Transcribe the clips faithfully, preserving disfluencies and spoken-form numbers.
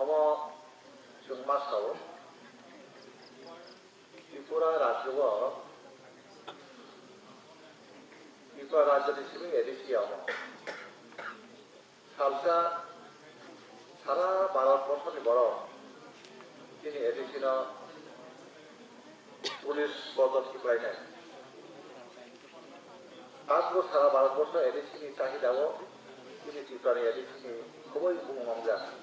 Omo chwng ma sao, Tripura rajyo o, Tripura rajyoni simi A D C omo. Salsa sara Bharat borso ni borok chini A D C no police bodol khiplainai. Tabuk sara Bharat borso A D C ni chahida o chini Tripura ni A D C ni khoboi bumung wngjak.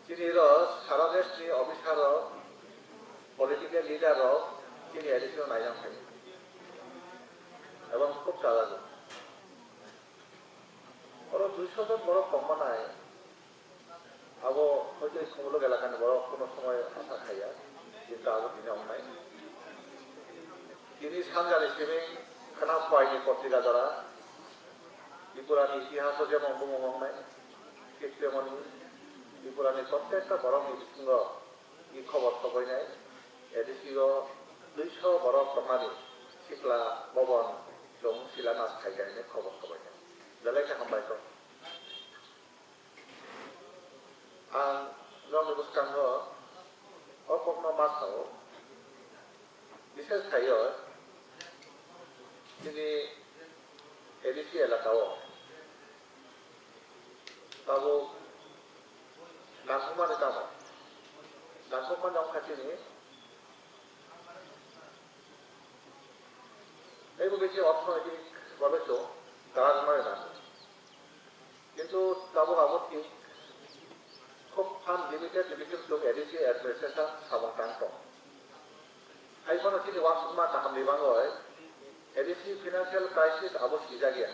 Chini ro sara desh ni officer rok, political leader rok chini A D C no nainang phai. Ebong khub chalago. Oro duiso jon borok tongma nai. Abo hoite Khumulwng elakani borok kuno somoi asa khaiya, kintu abo tini wngnai. Tini sanjani simi khna phaini potrika jora, Tripurani itihaso jemon bumung wngnai, thik temoni Tripurani prottekta borokni bisingo i khobor sobainai, A D C o duiso borok tongmani sikla bobon chwng silanas khaikha hwnwi khobor sobainai. Belai khe hambai kok. Ang nokni bwskango o kokno ma sao, bises khaio chini A D C elakao tabuk nangkukmani tamo, nangkukmani wngkha chini teibo bisi orthonoitik babe chwng kwrak wngmani nango. Kintu tabuk abo thik khub phan limited limited chwng A D C administration samung tang tong. Hai phano chini uansukma kahamni bagwi A D C financial crisis abo sijak ya.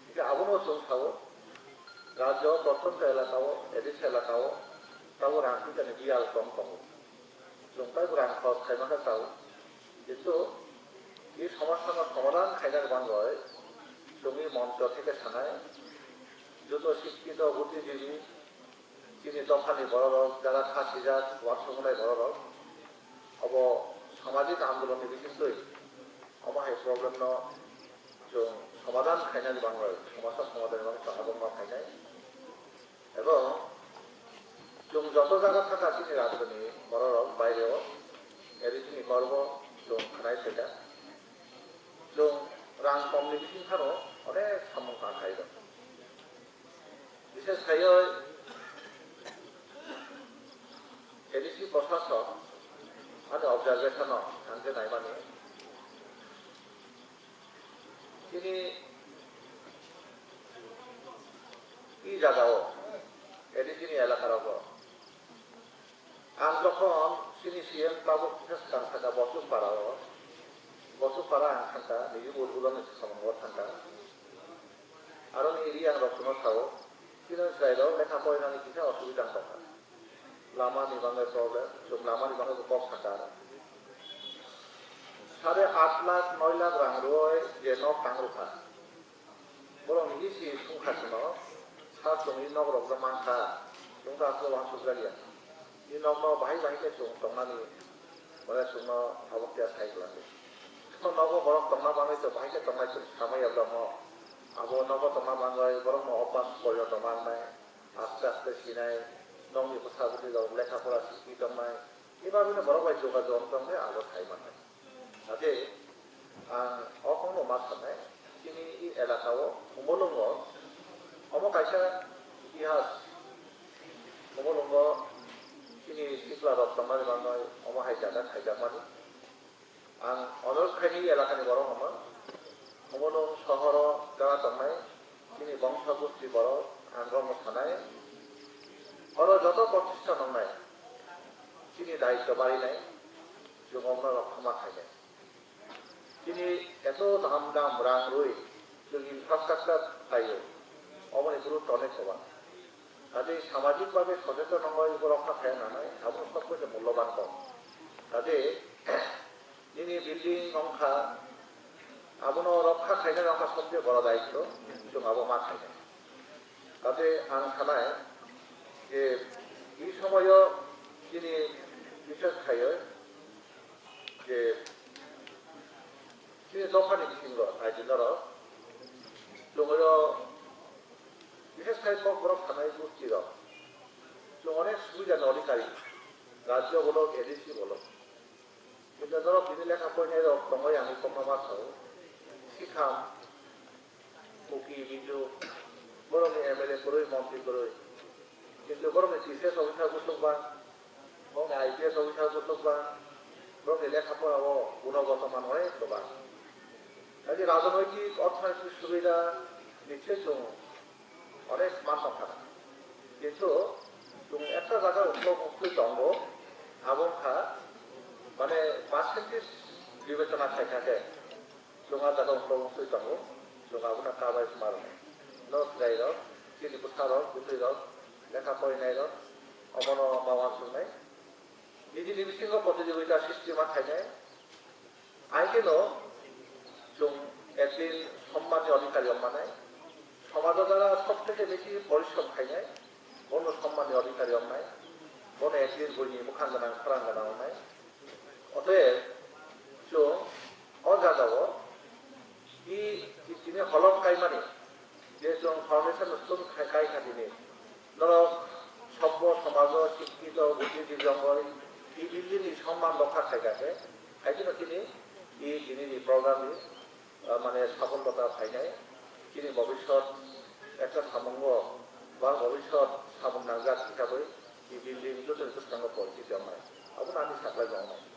Hingke abono chwng sao, rajyo o prottonto elakao, A D C elakao, tabuk rang puisani biyal kom tongo. Chwng teibo rang khorch khaima khe sao. Kintu, i somosyano somadhan khainani bagwi chwngwi moncho theke sanai, joto sikkito, buddhijibi, chini dophani bororok, jara khasijak, uansuknai bororok, obo samajik andolonni bisingtwi omo hai problemno chwng somadhan khainani bagwi, somosa somadhanni bagwi chwng habangma phainai. Ebo chwng joto jaga thangkha chini rajyoni bororok baireo, eri chini korbo chwng khnai phaikha. Chwng rang komni bising phano onek samung tang khairok. Bises khaioi A D C prasasok ani observation-o ang khe naimani. Chini i jagao, A D C ni elaka rogo, ang jokhon chini C M tabuk kisa swkang saka Bosuk para o, Bosuk para ang thangkha, nini Ulgulong ni samung o thangkha. Aro ni ri ang rok no sao, chini chwrai rok lekha porinani kisa osubida wng tongkha. Lama ni bagwi problem, chwng lama ni bagwi bo kok sakha. Sare aat lakh, noi lakh rang rwui je nok tang rwkha. Borok ni bisi sungkha chwng no, sa chwng ni nok rok no mankha, chwng ta aswk wansuk jak ya. Ni nok no bahai bahai khe chwng tongnani, ore chwng no abo khe sai kwlangdi. Nogo borok tongna bagwi to bahai khe tongnai chwng samai ya bwlamo. Abo nogo tongna bagwi borok no obas porjonto mangnai. Aste aste sinai, nokni bwsa bwtwi rok lekha pora sikwi tongnai, eba bini borok bai jogajog wng tongkhe abo sai mannai. Ate ang o kokno ma sanai, chini i elaka o Khumulwngo omo kaisa itihas, Khumulwngo chini sikla rok tongmani bagwi omo hai jaga khaijakmani. Ang Anurudh khaini elakani borok hwnma, Khumulwng sohoro jaga tongnai chini bongso gosti borok ang rokno sanai. Oro joto protisthan wngnai chini daityo barinai, chwng okno rok khama khainai. Chini eto dam dam rang rwi chwng infrastructure khlaio, oboni gurutto onek kwbang. Kaje samajik bhabe socheton wngwi borok kha phai nanai, abo sob khe mulloban kok. Kaje nini building wngkha, abono rokha khaina wngkha sobse boro daityo, chwng abo ma khainai. Kaje ang sanai je, i somoyo chini bises khaiwi je chini dophani bisingo naidi norok, chwngno bises Sai kok borok sanai gosti rok. Chwng onek subida ni odhikari. Rajyo bolok, A D C bolok. Kintu norok bini lekha porinai rok tongo yang kokno ma sao. Sikham, Muki, Biju, borokni M L A kwrwi, montri kwrwi. Kintu borokni T C S officer bwswk bang, borokni I P S officer bwswk bang, borokni lekha pora o gunogoto man onek kwbang. Kaisa rajnoitik, orthonoitik subida ni se chwng onek man tongkha. Kintu chwng ekta jaga uklok uktwi tongo, abo wngkha mane percentage bibechona khaikha khe. Chwng ah jaga uklok uktwi tongo, chwng abono kabai sma rwnai. No chwrairok, chini bwsarok, bwtwirok, lekha porinairok, omono ma uansuknai. Nijini bisingo protijogita sristi ma khainai. Aigeno chwng ekdin sommanni odhikari wng manai. Somajo jara sob theke besi porishrom khainai, bono sommanni odhikari wngnai, bono ekdin buini bwkhang gwnang, khorang gwnang wngnai. Othob chwng o jagao i tini holom kaimani je chwng foundation stone khai, kai kha tini. Norok sobbo somajo sikkito, buddhijib jongoi i building ni somman rokha khaikha khe, hai kheno tini i tini ni program ni ah, mane sabolota phainai, chini bobisot ekta samungo ba bobisot samung nangjak hisabai, i building jotoni bwskango porti tongnai. Abono ani saklai tongnai.